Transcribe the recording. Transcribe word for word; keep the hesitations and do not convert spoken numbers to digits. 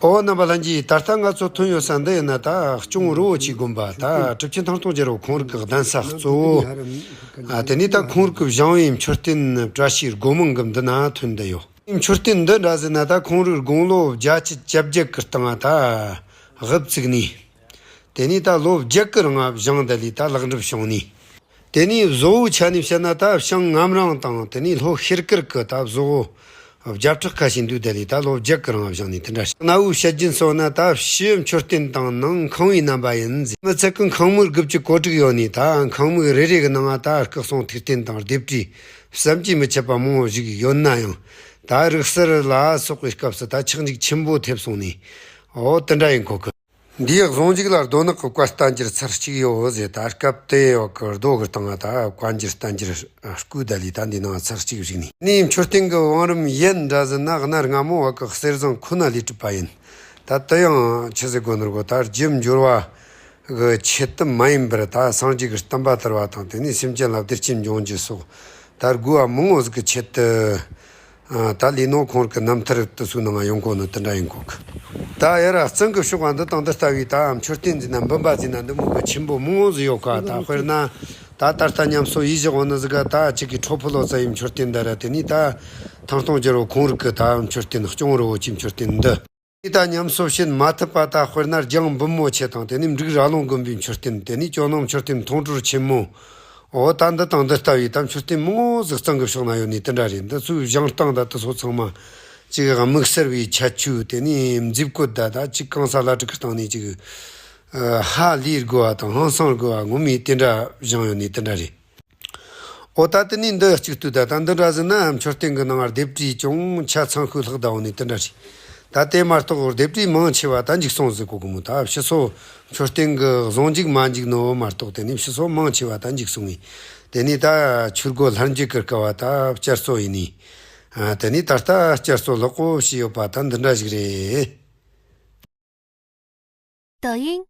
ཨོ་རྣམ་པ་ལྷན་རྒྱས། ད་ལྟ་ང་ཚོ་ཐོན་ཡོད་ས་འདི་ཡིན་ན། ད་སྐྱོང་རི་བོ་ཆེའི་དགོན་པ། ད་གྲུབ་ཆེན་ཐང་སྟོང་རྒྱལ་རབས་ཁོང་རིགས་ཀྱི་གདན་ས་གཙོ་བོ། ཨ་དེ་ནས་ད་ཁོང་རིགས་ཀྱི་བཞེངས་པའི་མཆོད་རྟེན་བཀྲ་ཤིས་སྒོ་མང་གི་འདི་ན་ཐོན་བསྡད་ཡོད། མཆོད་རྟེན་འདི་འདྲ་ཟེར་ན། ད་ཁོང་རིགས་དགུང་ལོ་བརྒྱད་ཅུ་གྱ་བརྒྱད་ཀྱི་སྟེང་ང་ད་དབུ་བཙུགས་ནས། དེ་ནས་ད་ལོ་བརྒྱད་ཀྱི་རིང་ང་བཞེངས་བསྡད་ལས་ད་ལེགས་འགྲུབ་བྱུང་ནས། དེ་ནས་བཟོ་བོའི་ཆ་ནས་བཤད་ན། ད་བྱང་ངམ་རིང་དང་དེ་ནས་ལྷོ་ཤེལ་དཀར་གྱི་ད་བཟོ་བོ་བརྒྱ་ཕྲག་ཁ་ཤས་འདུས་བསྡད་ལས་ད་ལོ་བརྒྱད་ཀྱི་རིང་བཞེངས་ནས་དེ་འདྲ་ཞིག། གནའ་བོའི་བཤད་རྒྱུན་སོགས་ན། ད་ཕྱི་མཆོད་རྟེན་དང་ནང་ཁང་བའི་རྣམ་པ་ཡིན་ཟེར། མི་ཚད་ཀྱི་ཁང་མིག་དགུ་བཅུ་གོ་དྲུག་ཡོད་ནས། ད་ཁང་མིག་རེ་རེ་གི་ནང་ང་ད་སྐུ་གསུང་ཐུགས་རྟེན་དང་ལྡེབས་བྲིས་བསམ་གྱིས་མི་ཁྱབ་པ་མང་བོ་ཞིག་ཡོད་ན་ཡང་། ད་རིག་གསར་ལ་སོགས་པའི་སྐབས་སུ་ད་ཆག་འཇིག་ཆེན་པོ་ཐེབས་སོང་ནས། འོ་དེ་འདྲ་ཡིན་གོ་གི། འདིའི་བཟོ་མཇུག་ལ་རྡོ་ནག་གི་བཀའ་བསྟན་འགྱུར་ཚར་གཅིག་ཡོད་ཟེར། ད་སྐབས་དེ་བ་གི་རྡོ་གི་སྟེང་ང་ད་བཀའ་འགྱུར་བསྟན་འགྱུར་བརྐོས་བསྡད་ལས་ད་འདི་ནང་ཚར་གཅིག་བཞུགས་ནས། ནས་མཆོད་རྟེན་གྱི་བང་རིམ་ཡན་འདྲ་ཟེར་ན། གནའ་སྔ་མོ་བ་གི་གསེར་ཟངས་ཁོ་ན་ལས་གྲུབ་པ་ཡིན། ད་དེ་ཡང་ཆི་ཟེར་དགོས་ནོ་གོ། ད་རྒྱུ་འབྱོར་བ་གི་ཆེད་དུ་མ་ཡིན་པར། ད་སངས་རྒྱས་ཀྱི་བསྟན་པ་དར་བ་དང་། དེ་ནས་སེམས་ཅན་ལ་བདེ་སྐྱིད་འབྱུང་རྒྱུ་སོགས། ད་དགོས་པ་མང་བོ་ཟིག་གི་ཆེད་དུ། ཨ་ད་ལས་ནོ་ཁོང་གི་རྣམ་ཐར་དེ་ཚོའི་ནང་ཡོང་གོ་ནོ་དེ་འདྲ་ཡིན་གོ་གི། ད་ཡར་རྩང་གི་ཕྱོགས་འདི་དང་འདི་ལྟ་བུའི་ད་མཆོད་རྟེན་ཟེར་ན། འབུམ་པ་ཟེར་ན་འདི་མོ་གི་ཆེན་པོ་མང་བོ་ཟིག་ཡོད་ཀ། ད་དཔེར་ན་ད་ད་ལྟ་ཉམས་གསོ་ཡེད་བཞག་ཡོད་ནི་ཟིག་ག། ད་གཅིག་གི་ཁྲོ་ཕུ་ལོ་ཙཱ་ཡི་མཆོད་རྟེན་འདི་ར། དེ་ནས་ད་ཐང་སྟོང་རྒྱལ་པོ་ཁོང་རིགས་ཀྱི་ད་མཆོད་རྟེན། སྐྱོང་རི་བོ་ཆེའི་མཆོད་རྟེན་འདི། དེ་ད་ཉམས་གསོ་བྱེད་མ་ཐུབ་པ། ད་དཔེར་ན་རྒྱང་འབུམ་མོ་ཆེ་དང་། དེ་ནས་འབྲུག་ར་ལུང་དགོན་པའི་མཆོད་རྟེན། དེ་ནས་ཇོ་ནང་མཆོད་རྟེན་མཐོང་གྲོལ་ཆེན་མོ། འོ་ད་འདི་དང་འདི་ལྟ་བུའི་ད་མཆོད་རྟེན་མང་བོ་ཟིག་རྩང་གི་ཕྱོགས་ན་ཡོད་ནི་དེ་འདྲ་རེད། འདི་ཚོའི་བཞེངས་སྟངས་ད་དེ་ཚོ་ཚང་མ་ཅིག་དམིགས་བསལ་བའི་ཁྱད་ཆོས། དེ་ནས་མཛེས་བཀོད་ད་ད་ཅིག་གང་ས་བླ་བྲེ་གི་སྟེང་ནས་ཅིག་ཧ་ལས་དགོས་པ་དང་ཧང་སང་དགོས་པ་ངོ་མས་དེ་འདྲ་བཞེངས་ཡོད་ནི་དེ་འདྲ་རེད། འོ་ད་དེ་ནས་འདི་གཅིག་ལྟོས་ད། ད་འདི་འདྲ་ཟེར་ན་མཆོད་རྟེན་གྱི་ནང་ལྡེབས་བྲིས་ཅུང་ཆ་ཚང་ཤོས་ལྷག་བསྡད་ཡོད་ནི་དེ་འདྲ་རེད། ད་དེ་མ་གཏོགས་ལྡེབས་བྲིས་མང་ཆེ་བ་ད་འཇིག་སོང་ཟེར་གོ་གི་མོ། ད་ཕྱི་སོ་མཆོད་རྟེན་གྱི་བཟོ་མཇུག་མ་འཇིག་ནོ་མ་གཏོགས། དེ་ནས་ཕྱི་སོ་མང་ཆེ་བ་ད་འཇིག་སོང་ངས། དེ་ནས་ད་ཆོས་སྒོ་ལྷར་འབྱེད་ཀྱི་སྐབས་བ་ད་བསྐྱར་གསོ་ཡིན་ནི། ཨ་དེ་ནས་ད་ལྟ་བསྐྱར་གསོ་ལེགས་པོ་བྱས་ཡོད་པ་ད་འདི་འདྲ་ཞིག་རེད། 抖音，